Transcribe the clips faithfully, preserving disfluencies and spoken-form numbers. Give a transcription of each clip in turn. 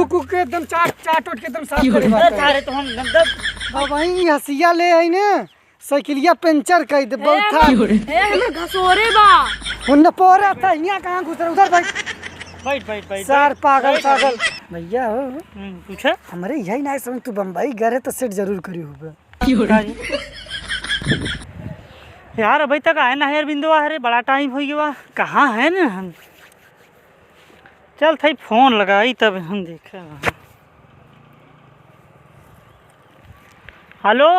कुक के एकदम चाट, चाट उट के एकदम साफ करे बाटे। सारे तो हम एकदम अब वहीं हसिया ले आई ने, साइकिलिया पंचर कर दे, ए, बहुत था। ए, हमर घसोरे बा। हुन न पोरा था, हियाँ कहाँ घुस रहा? उधर बैठ। बैठ, बैठ, बैठ, सार बैठ, पागल, बैठ, पागल। बैठ। भैया हो। हम्म, पूछा? हमरे यही ना समझ, तू बम्बई गए रहे तो सेट जरूर करी होबे। का जी? यार, अभी तक आए ना है अरविंदवा, अरे बड़ा टाइम हो गया, कहाँ है ना हम? चल, थाई फोन लगाई, तब हम देखे। हेलो,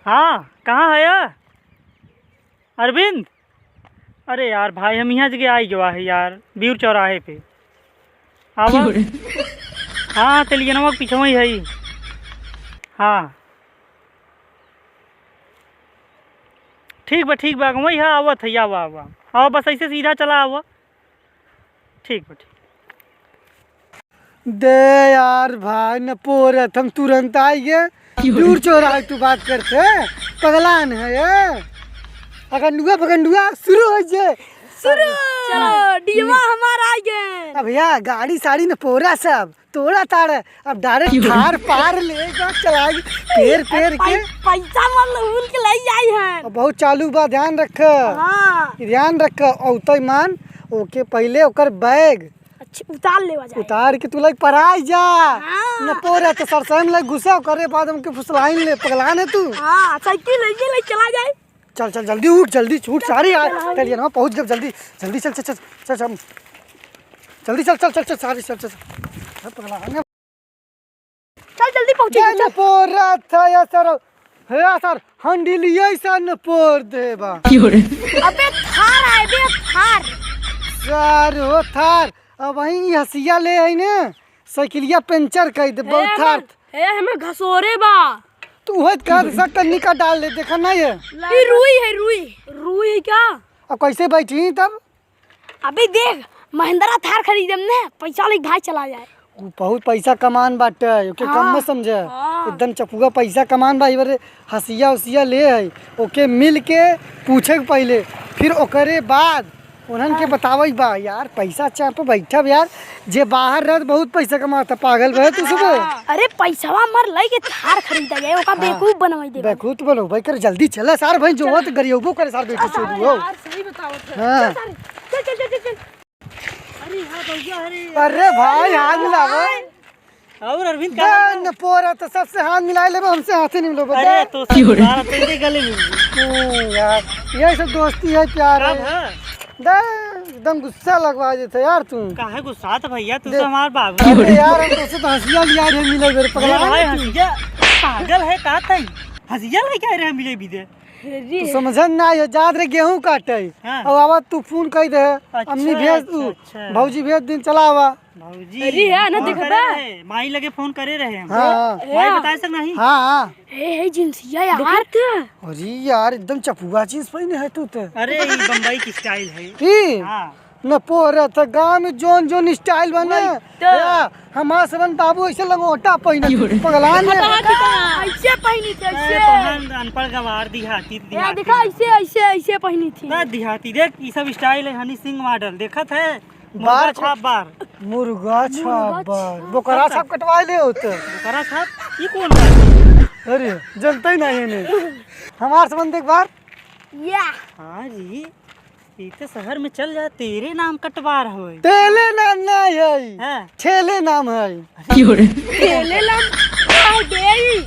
हाँ, कहाँ है यार अरविंद? अरे यार भाई, हम यहाँ जगह आई गवा है यार, ब्यूर चौराहे पे। आवा। हाँ, तेलियनवा के पीछे ही है। हाँ, ठीक बा, ठीक बा, वही है, आवत है, आवा, आवा, आवा, बस ऐसे सीधा चला आवा। ठीक बा, ठीक। दे यार भाई, न पोरत, हम तुरंत आई गए। दूर चोर आए, तू बात करते, पगलान है ये। अगंडुआ फगंडुआ शुरू हो जे। शुरू। चलो, डीवा हमार आ गए। अब भैया, गाड़ी साड़ी न पोरा सब तोड़ा ताड़, अब डायरेक्ट थार पार ले जा, चला पेर पेर के। पै-, पैसा मन उन के ले जाई है। अब बहुत चालू बा, ध्यान रख। हाँ। ध्यान रख, औतई मान, ओके पहले ओकर बैग अच्छा, उतार लेवा जाए। उतार के तू लाइक पराई जा। हाँ। न पोरे तो सरसों में लाइक घुसा, ओकरे बाद हमके फुसलाइन ले, पगलान है तू। हाँ, साइकिल ले, ये ले चला जाए। चल, चल, जल्दी उठ, जल्दी उठ, सारी यार। चल, चल, चल, चल, चल, चल, सारी, चल, चल, चल। चल, जल्दी पहुंचे, जा चल। न पोरा था या सर, हे या सर, हंडिलिया सा न पोर देबा। अबे थार आए बे, थार। सर हो थार, अब वहीं हसिया ले आई ने, साइकिलिया पंचर कर दे, ए, बहुत थार। हमर, ए, हमर घसोरे बा। तू उहे कह दे, सब कन्नी का डाल ले, देखा नहीं है। ई रुई है, रुई। रुई है क्या? अब कैसे बैठी तब? अबे देख, महिंद्रा थार खरीदम ने, पैसा लेके भाई चला जाए। उ बहुत पैसा कमान बाटे, ओके हाँ, कम मत समझे। हाँ। एकदम चपुआ पैसा कमान बा, इबरे हसिया उसिया ले है, ओके मिल के पूछे के पहले, फिर ओकरे बाद उन्हन के हाँ। बतावे बा। यार, पैसा चाह पे बैठब यार, जे बाहर रहत बहुत पैसा कमाता, पागल भए तू सब। अरे पैसवा मर लई के थार खरीदा जाए, ओका हाँ। बेवकूफ बनवाई दे। बेवकूफ बनो भाई, कर जल्दी चला सार भाई, जो चल। होत गरियबो करे सार बेटी हाँ, चोद हो। यार, सही बतावत है। हाँ। चल, चल, चल, चल, चल। अरे हाँ भैया, अरे। अरे भाई, हाथ मिलावा। और अरविंद का हाल बा? न पोरा तो सबसे हाथ मिला लेबे, हमसे हाथ ही नहीं मिलोबे। अरे दे। तो सब दोबारा तो इनके गले मिल गए। हम्म, यार, यही सब दोस्ती है, प्यार है। हाँ। दे, एकदम गुस्सा लगवा देते यार तू। काहे गुस्सा था भैया, तू दे। तो हमार बाबू। अरे यार, हम तुझसे तो हंसिया लिया रहे मिले बेर, अरे पगला भाई, है तू। हंसिया पागल है का तई? हंसिया लेके आ रहे हैं मिले भी दे। अरे। तू समझन ना, ये जात रे गेहूं काटे। हाँ। अब आवा तू फोन कई दे, अच्छा, अम्मी भेज तू, अच्छा, अच्छा। भौजी भेज दिन चला आवा। भौजी, अरे, है ना, फोन देखबा? करे रहे, माई लगे फोन करे रहे हम। हाँ, हाँ। माई बताए से नहीं? हाँ, हाँ। ए, ए, जिंसिया यार। देखत? अरे यार, एकदम चपुआ जींस पहने है तू तो। अरे, ये बम्बई की स्टाइल है। ई? हाँ। न पोरा त गाँव में जौन जौन स्टाइल बा ना, वही तो। या, हमार सबन बाबू ऐसे लंगोटा पहिनत, क्यों रे? पगलान में। हटा, हटा, हटा। ऐसे पहिनी थे, अरे, ऐसे। तोहन अनपढ़ गवार दिहाती, ए, दिहाती। देखा, ऐसे, ऐसे, ऐसे पहिनी थी। ना दिहाती, देख, ई सब स्टाइल है, हनी सिंह मॉडल, देखत है? मुर्गा बार छाप बार। मुर्गा छाप मुर्गा बार। छाप। बोकरा छाप कटवा ले होते। बोकरा छाप? ई कौन बा? अरे, जनते ही नहीं है ने। हमार सबन देख बार। या। हाँ जी। ई तो शहर में चल जा, तेरे नाम कटवार होए। तेले नाम ना है, हाँ। ठेले नाम है। तेले नाम का है गई?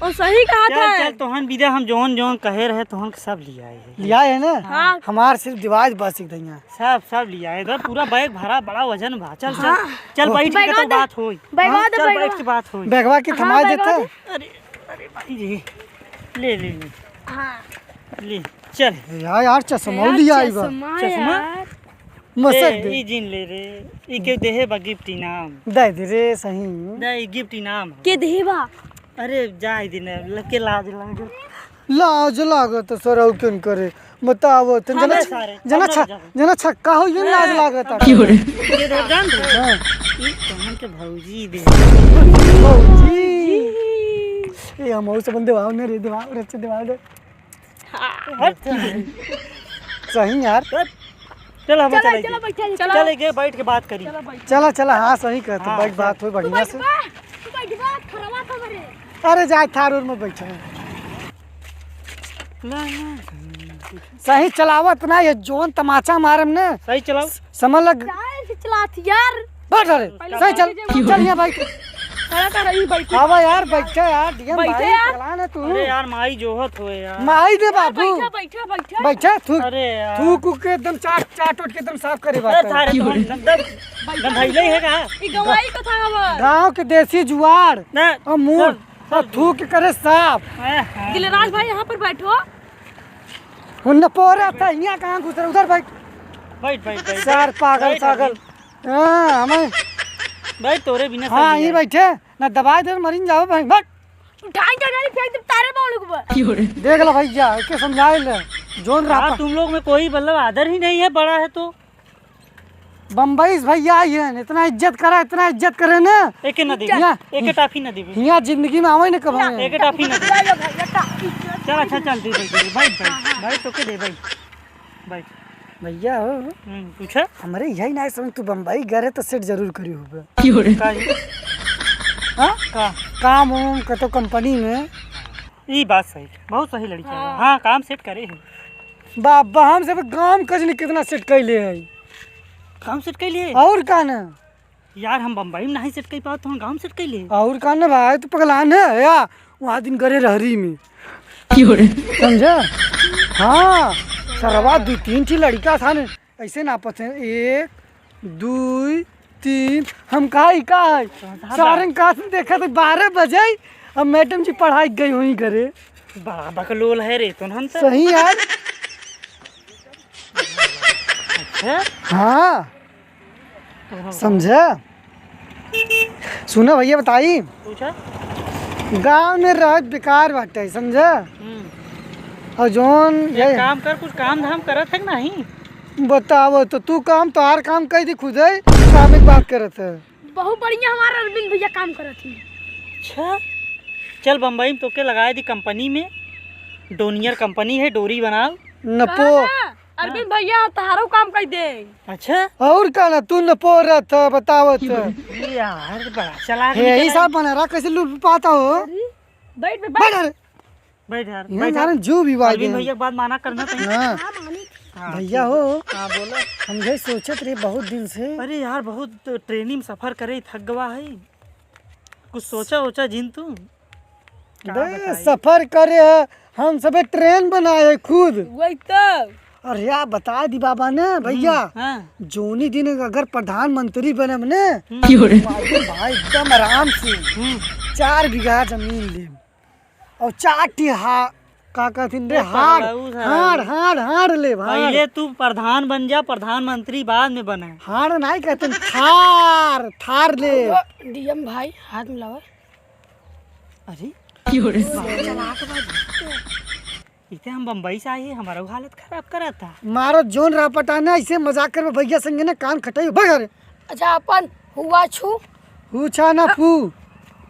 ओ सही कहा चल, था। चल, तोहन बिदा हम जौन जौन कहे रहे, तोहन के सब लिया है। लिया है ना? हाँ। हमार सिर्फ दिवाज बस एक दैया। सब, सब लिया है। इधर पूरा बैग भरा, बड़ा वजन बा। चल, हाँ। चल, चल, बैठ के बैगवा तो दे। बात होई। बैगवा हाँ, दे, चल, बैगवा। बैठ के बात होई। बैगवा के हाँ, थमा बैगवा देता। दे। अरे, अरे भाई रे। ले, ले, ले। हाँ। ले, चल। यार, यार, चश्मा यार, लिया आई बा। चश्मा चश्मा? यार। मसक ए, दे। ई जिन ले रे। ई के देहे बा गिफ्ट इनाम। दे दे रे, सही। दे, ई गिफ्ट इनाम हो। के देहे बा? अरे, जाए दिन, लगे लाज लागे। लाज लागत सरऊ केन करे। बताओ, तो हाँ, जना बे छ-, सारे, जना सब छ-, लोग जाओ। जना छक्का हो, ये लाज हाँ। लागत। के देहे जान दे। हाँ। ई तोहन के भौजी दे। भौजी। ए, हम और सब देवाओ ने रे, देवाओ रे, देवाओ रे। हट। सही यार। हट। चल, हम चला, चले चला, के। बैठा, चला। चले के बैठ के बात करी। चला, बैठ। चला, चला, हाँ, सही कहत, हाँ, बैठ चल। बात होई तू बढ़िया बैठ से। बा, तू बैठ बा, खरवा था मेरे। अरे, जाए थार ओर में बैठे। ना, ना। सही चलावत ना, ये जोन तमाचा मारम ना। सही चलाओ। समझ लग। काहे से चलात यार? बैठ रे, पहले सही चल, बैठ जा। चल यहाँ बैठ। खड़ा कर रही, बैठ। आवा यार, बैठा यार, डीएम बैठे भाई, यार। पगला ना तू। अरे यार, माई जोहत होए यार। माई दे बाबू। बैठा, बैठा, बैठा। बैठा, थूक, अरे यार। थूक के एकदम चाट, चाट उट के एकदम साफ करे ए, बात है। थारे तो हम एकदम बैठा। गंधाइले है का? ई गवाही कथा हवा। गाँव के देसी जुआड़। ना, और मुंह, चल, चल और तू। थूक के करे साफ। ए, हाँ। दिलराज भाई, यहाँ पर बैठो। उन्ने पोरा था, यहाँ कहाँ घुस रहा? उधर बैठ। बैठ, बैठ, बैठ, सार बैठ, पागल बैठ, सागल। बैठ। हाँ, हमें भाई, तोरे बिना हाँ, सही यहीं है। बैठे, ना दबाए दे, मरिन जाओ भाई, बैठ। उठाई जा, गाड़ी फेंक दे, तारे बावले को बा। देख लो भैया, एके समझाए ले, जोन रहा हाँ, था। तुम लोग में कोई मतलब आदर ही नहीं है, बड़ा है तो। बम्बई से भैया आई है, इतना इज्जत करा, इतना इज्जत करे ना। एके ना देबे, यहाँ एके टाफी ना देबे। यहाँ जिंदगी में आवे ना कभी। एके टाफी ना देबे। ले लो भैया, टाफी। चल, अच्छा, चल, दे, दे, दे, बैठ, बैठ, हाँ, हाँ। बैठ, तो के दे, बैठ। बैठ। भैया हो, हम्म, पूछा? हमरे यही ना समझ, तू बम्बई गए रहे तो सेट जरूर करी होबे। का जी? हाँ? का? काम वाम कतो कंपनी में। ई बात सही, बहुत सही लड़की है। हाँ। हाँ, काम सेट करे है। बाबा, हम सब गांव कजनी कितना सेट कैले है। काम सेट कैले है? और का ना? यार, हम बम्बई में नहीं सेट कर पावत, हम गाँव में सेट कर ले। और का ना भाई, तू पगलान है या? वहाँ दिन गरे रहरी में। क्यों रे? समझा? हाँ, सरवा दू तीन ठी लड़का था ने, ऐसे नापत है, एक, दुई, तीन, हम कहा, "ई का है?" हाँ, हाँ, सारंग का से देखा तो बारह बजे, अब मैडम जी पढ़ाई गई हुई घरे। बड़ा बकलोल है रे, तो हम तो सही यार। अच्छा। हाँ। समझा? सुना भैया, बताई। पूछा? गाँव में रहत बेकार बाटे, समझा? हम्म। और जौन एक ये काम कर, कुछ काम धाम करत है कि नहीं? बताओ तो, तू काम, तोहार काम कह दी खुदे, काम एक बात करत है। बहुत बढ़िया हमारा अरविंद भैया काम करत ही। अच्छा, चल बम्बई में तोके लगाए दी कंपनी में, डोनियर कंपनी है, डोरी बनाओ। नपो। हाँ, हाँ। अरविंद भैया, तहारो काम कर दे। अच्छा? और का ना, तू न पोरत ह, बतावत ह। ये यार, बड़ा चालाक हे, निकला यही है। सब बना रहा, कैसे लूट पाता हो? अरे, बैठ बे, बैठ। बैठ, अरे। बैठ यार, यहाँ बैठ यार। जाने जो भी बात अरविंद है। भैया के बात माना करना चाहिए। हाँ। हाँ, मानी। हाँ, भैया ठीक हो, है। हाँ, बोलो। हम यही सोचत रहे बहुत दिन से। अरे यार, बहुत ट्रेनिंग सफर करे, थक गवा है। कुछ सोचा वोचा जिन तू? का बे, बताई? सफर करे है, हम सबे ट्रेन बनाए है खुद। वही तो। अरे यार, बता दी बाबा ने, भैया, हम्म, हाँ। जोनी दिन अगर प्रधानमंत्री बनम ने, हम्म। भाई, भाई, एकदम आराम से हम्म। चार बीघा जमीन लेम और चार ठी हा-, का कहथिन रे, ए, हाड़, पगला, उ सारा हाड़, उ। हाड़, हाड़ लेब, हाड़। पहिले तू प्रधान बन जा, प्रधानमंत्री बाद में बने। हाड़ नाहीं कहथिन, थार, थार लेब। डीएम भाई, हाथ मिलावा। अरे, क्यों रे? बाबा चलाक बा। इते हम बम्बई से आए हैं, हमारा हालत खराब करा था। मारो जोन रापटाना, ऐसे मजाक करबे भैया संगे ना, कान खटाई, भाग रे। अच्छा, अपन हुआ छू। हुआ छा ना फू।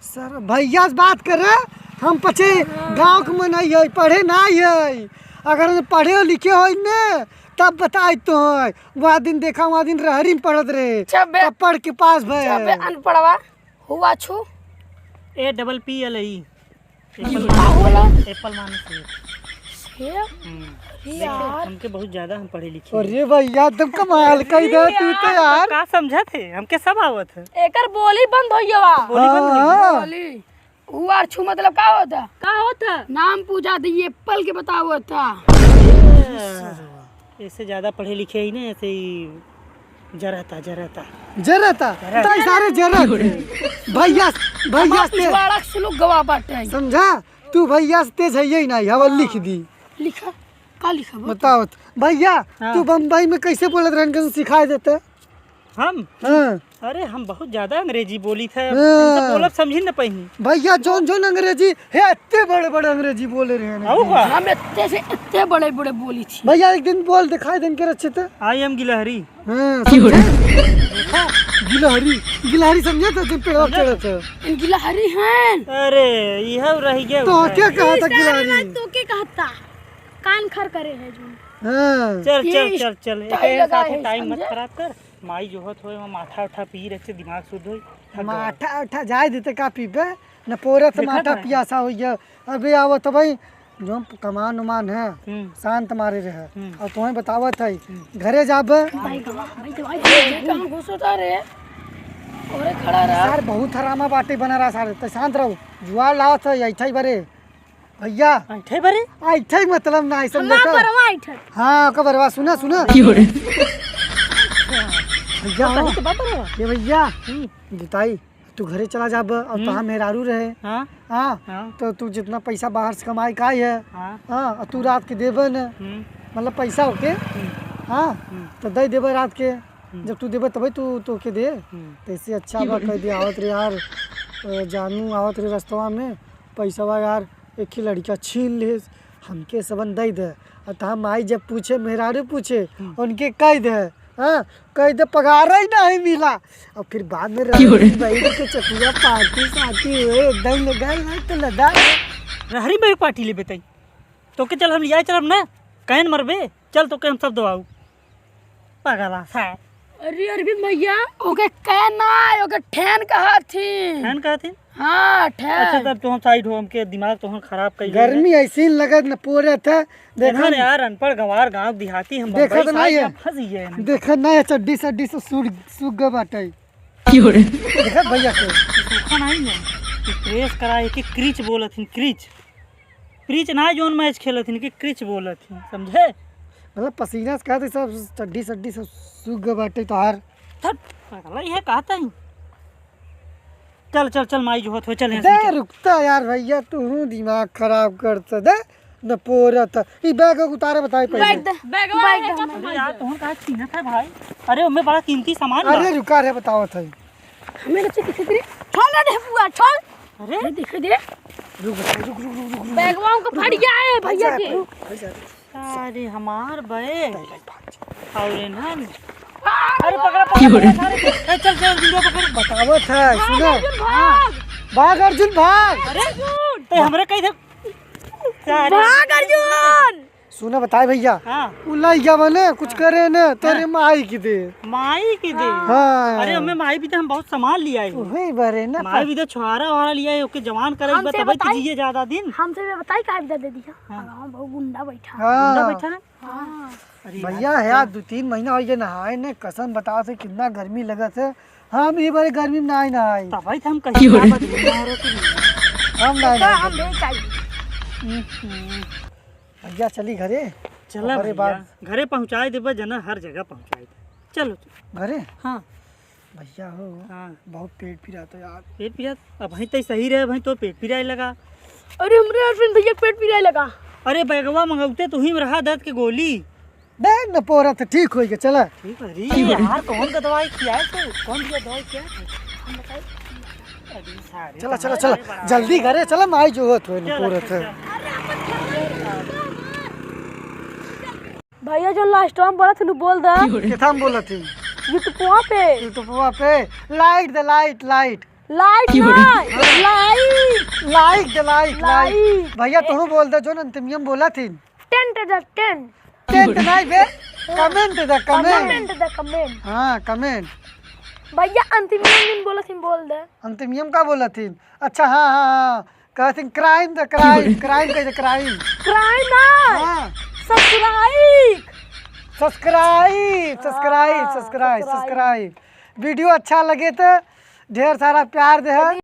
सर, भैया से बात कर रहे, हम पचे गाँव के मनई है, पढ़े ना है। अगर हम पढ़े लिखे होई ने, तब बताई तो है। वहाँ दिन देखा, वहाँ दिन रहरी में पढ़त रहे। अच्छा बे। तब पढ़ के पास भए। अच्छा बे, अनपढ़वा, हुआ छू। A double P L E। एप्पल का माने, होला? एप्पल माने सेब। सेब? हम्म। अरे देख, यार। हमके बहुत ज्यादा हम पढ़े लिखे। अरे भैया, एकदम कमाल कह दे तू तो यार। यार। का समझत है? हमके सब आवत है। एकर बोली बंद होइए बा। बोली बंद होइए। हाँ। बोली। हुआ छू मतलब का होता? का होता? नाम पूछा तो ये एप्पल के बतावत था। ऐसे ज्यादा पढ़े लिखे ही ना, ऐसे ही जरता, जरता। जरता? जरता। ताई सारे जरत। भैया, भैया हमार से पिछवाड़ा के सुलूक गवा बाटे। समझा? तू भैया से तेज है ही नहीं, हवा लिख दी। लिखा? का लिखा? बताओ तो। भैया, हाँ। तू बम्बई में कैसे बोलत रहन, कैसे सिखाए देते? हम? हाँ। अरे, हम बहुत ज्यादा अंग्रेजी बोली थे, हाँ। हम तो बोलब समझी न पहिनी। भैया, जौन, जौन अंग्रेजी, हे, इतने बड़े, बड़े अंग्रेजी बोले रहे हैं। आओ का? हम इतने से, इतने बड़े, बड़े बोली थी। भैया, एक दिन बोल दिखाई देन के रचित। I am गिलहरी। हाँ, समझे? गिलहरी, गिलहरी समझे तो जब पेड़वा समझे? चढ़त है। गिलहरी हैं। अरे, यह रह गया तो उधर। क्या कहा था ई सारे गिलहरी? बात तो के कहता? कान खर करे है जो। हाँ। चल, चल, ये चल, चल। टाई एके लगा साथे है, टाइम मत समझे? खराब कर। माई जो होत होए, वहाँ माठा उठा पी रहे से दिमाग शुद्ध होई। थक गवा। माठा उठा जाए देते का पीबे? न पोरत देखा माठा था। पियासा होइया। अबे आवत भाई, जो कमान उमान है, हम्म। शांत मारे रहे। हम्म। और तुम्हें बतावत है, हम्म। घरे जाबे। भाई, भाई, भाई, भाई, ये काम घुसोता रे। ओरे खड़ा रहा। सार बहुत हरामा बाटे बना रहा सारे। तो शांत रहो। जुआर लावत है, ऐठा ही बरे। भैया। ऐठे बरे? ऐठे मतलब ना, ऐसे हमार देखो। परवा ऐठे। हाँ, ओकर बरवा, सुना, सुना। की हो रे? भैया वो हो। कहीं तो बात बरवा। ये भैया, हम्म। जुताई, तू घरे चला जाब, और हम्म। तहाँ मेहरारू रहे। हाँ। हाँ, हाँ। तो तू जितना पैसा बाहर से कमाई का है, हाँ। हाँ, और तू रात के देबे न, हम्म। मतलब पैसा होके, हम्म। हाँ, हम्म। तो दे देबे रात के, हम्म। जब तू देबे तबे तू, तोके दे। हम्म। तो इससे अच्छा बा कह दे, आवत रे यार, अ, जानू आवत रे रस्तवा में, पैसवा यार, एक ही लड़का छीन लेस, हमके सबन दे दे। और तहाँ माई जब पूछे, मेहरारू पूछे, हम्म। उनके कह दे, हाँ, कह दे पगार ही नहीं मिला। और फिर बाद में क्यों रे? रात में बैठ के चकुआ पार्टी साटी हुए, एकदम लगा ना तो लगा। रहरी में पार्टी ले बताई, तोके चल हम लिया चलब ना, कहन मरबे, चल तोके हम सब दवाऊ। पगला है। अरे अरविंद भैया, ओके कह ना, ओके ठैन कहा थी। ठैन कहा थी? हाँ, ठैन। अच्छा, तब तो हम साइड हो, हमके दिमाग तो हम खराब कर गर्मी ऐसी लगत न पूरे था। देखा देखा न यार, अनपढ़ गंवार गांव देहाती हम देखा बम्बई तो नहीं साइड है। अब फंस गए हैं। देखा ना, ये चड्डी सड्डी से सूख, सूख गए बाटे। क्यों रे? देखा भैया के। सूखा नहीं है, ये प्रेस करा है कि क्रीच बोलत हिन, क्रीच। प्रीच ना जोन मैच खेलत हिन कि क्रिच बोलत हिन, समझे? मतलब पसीना से कहते सब चड्डी सड्डी सब सूख गए बाटे तोहार। थट, पगला ही है, कहता ही। चल, चल, चल, माई जो होत हो, चल यहाँ से दे, निकल। रुकता यार भैया, तू हूँ दिमाग खराब करता, दे, न पोरत। ई बैग को उतारे बताई पहले। बैग दे। बैगवा बैग है, दे। चल, अरे यार, तुम कहा छीनत है भाई? अरे, उनमें बड़ा कीमती सामान बा। अरे, रुका रे, बतावत है। हमें कच्चे दिखे तेरे। छोड़ ना दे बुआ, छोड़। अरे। अरे, दिखे दे। रुक, रुक, रुक। बैगवा उनका फट गया है, भैया के। रुक, रुक, रुक। अरे, हमार बैग। और इन्हन। अरे, पकड़ा, पकड़ा, पकड़ा, सारे। ए, चल, चल, वीडियो पकड़। बतावत है, भाग, सुनो। अर्जुन, भाग। भाग, अर्जुन, भाग। अरे, अर्जुन। ते हमरे कही थे। सारे। भाग, अर्जुन। सुना बताए भैया, हाँ। उ लइका बने कुछ हाँ। करे न, तेरे हाँ। माई की दे। माई की दे? हाँ। अरे, हमें माई भी तो हम बहुत सामान लिया है। वही बरे ना माई पर भी तो छुआरा वारा लिया है, ओके जवान करे एक बार हमसे तबे तो बताई, जिए ज्यादा दिन। हमसे भी बताई काहे बिदा दे दिया? हाँ। हाँ, बहुत गुंडा बैठा। हाँ। गुंडा बैठा है? हाँ। अरे भैया यार, है यार, दो तीन महीना हो गया नहाए ने, कसम बता से कितना गर्मी लगत है। हम ये बारे गर्मी में ना नहाए। तबे तो हम कहीं क्यों रे? हम ना तो नहाए। हम नहीं चाहिए। हम्म। भैया चली घरे। चला ओकरे भैया, बाद घरे पहुँचाए देबे, जना हर जगह पहुँचाए दे। चलो। घरे? हाँ। भैया हो, हाँ। बहुत पेट पिरात है यार। पेट पिरात? अबहीं तई सही रहे, अबहीं तो पेट पिराए लगा। अरे हमरे अरविंद भैया के पेट पिराए लगा। अरे बैगवा मंगौते तू ही में रहा दर्द के गोली। दे न पोरा तो ठीक होई के चला। ठीक है रे। अरे यार, कौन का दवाई खियाए तू? कौन दिया दवाई क्या? हम बताए। अरे सारे चला, चला, तुम्हारे चला। बड़ा जल्दी है। घरे चला, माई जो होत होए न चल, पोरत अच्छा, है। चल। भैया जो लास्ट टाइम बोला था, बोल दा। किथा में बोला थी? YouTube पे। YouTube पे। लाइट दे, लाइट, लाइट। लाइट ना, लाइट। लाइट दे, लाइट, लाइट। लाइट। भैया, तू बोल दे, जो अंतिमियम बोला थी। टेंट दे, टेंट। टेंट नहीं बे, कमेंट दे, कमेंट। कमेंट दे, कमेंट। हाँ, कमेंट। भैया, अंतिमियम दिन बोला थी, बोल दे। अंतिमियम का बोला थी? अच्छा, हाँ, हाँ, हाँ। कहथिन crime द crime, crime कह दे crime। Crime ना। हाँ। Subscribe। Subscribe, subscribe, हाँ, subscribe, subscribe। Subscribe। Video अच्छा लगे तो ढेर सारा प्यार दे।